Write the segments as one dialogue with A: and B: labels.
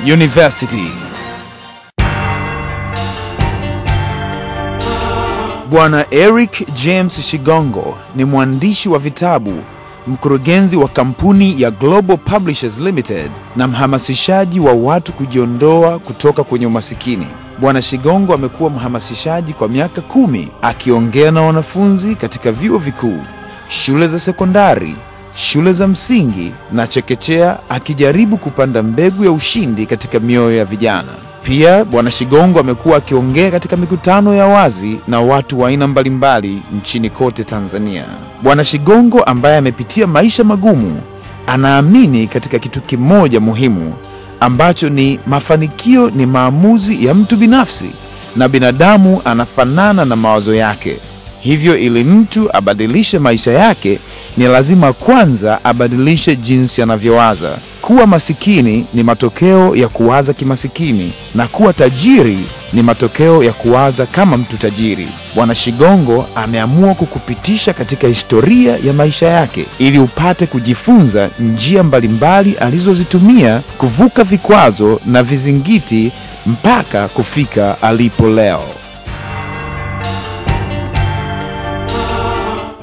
A: University. Bwana Eric James Shigongo ni mwandishi wa vitabu, mkurugenzi wa kampuni ya Global Publishers Limited na mhamasishaji wa watu kujiondoa kutoka kwenye umasikini. Bwana Shigongo amekuwa mhamasishaji kwa miaka 10, akiongea na wanafunzi katika vyuo vikuu, shule za sekondari, shule za msingi na chekechea, akijaribu kupanda mbegu ya ushindi katika mioyo ya vijana. Pia Bwana Shigongo amekuwa akiongea katika mikutano ya wazi na watu wa aina mbalimbali nchini kote Tanzania. Bwana Shigongo, ambaye amepitia maisha magumu, anaamini katika kitu kimoja muhimu ambacho ni mafanikio ni maamuzi ya mtu binafsi na binadamu anafanana na mawazo yake. Hivyo ili mtu abadilishe maisha yake ni lazima kwanza abadilishe jinsi anavyowaza. Kuwa masikini ni matokeo ya kuwaza kimasikini na kuwa tajiri ni matokeo ya kuwaza kama mtu tajiri. Bwana Shigongo ameamua kukupitisha katika historia ya maisha yake ili upate kujifunza njia mbalimbali alizozitumia kuvuka vikwazo na vizingiti mpaka kufika alipo leo.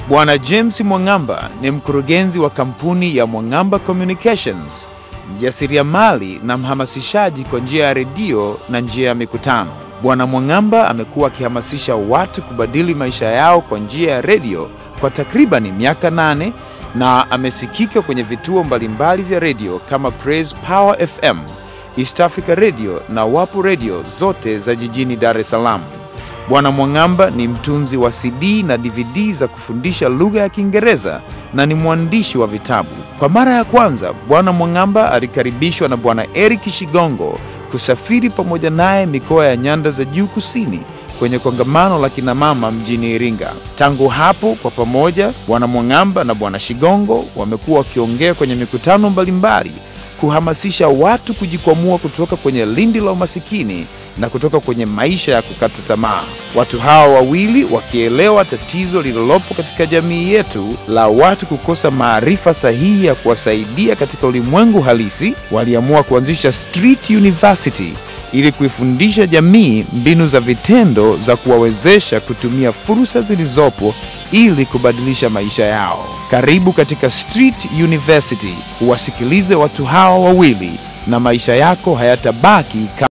A: Bwana James Mwang'amba ni mkurugenzi wa kampuni ya Mwang'amba Communications, mjasiriamali na mhamasishaji kwa njia ya redio na njia ya mikutano. Bwana Mwang'amba amekuwa akihamasisha watu kubadili maisha yao kwa njia ya redio kwa takribani miaka 8 na amesikika kwenye vituo mbalimbali vya redio kama Praise Power FM, East Africa Radio na Wapo Radio zote za jijini Dar es Salaam. Bwana Mwang'amba ni mtunzi wa CD na DVD za kufundisha lugha ya Kiingereza na ni mwandishi wa vitabu. Kwa mara ya kwanza, Bwana Mwang'amba alikaribishwa na Bwana Eric Shigongo kusafiri pamoja naye mikoa ya nyanda za juu kusini kwenye kongamano la kina mama mjini Iringa. Tangu hapo, kwa pamoja, Bwana Mwang'amba na Bwana Shigongo wamekuwa wakiongea kwenye mikutano mbalimbali kuhamasisha watu kujikwamua kutoka kwenye lindi la umasikini na kutoka kwenye maisha ya kukata tamaa. Watu hawa wawili wakielewa tatizo lililopo katika jamii yetu la watu kukosa maarifa sahihi ya kuwasaidia katika ulimwengu halisi, waliamua kuanzisha Street University ili kuifundisha jamii mbinu za vitendo za kuwawezesha kutumia fursa zilizopo ili kubadilisha maisha yao. Karibu katika Street University, uwasikilize watu hawa wawili na maisha yako hayatabaki kama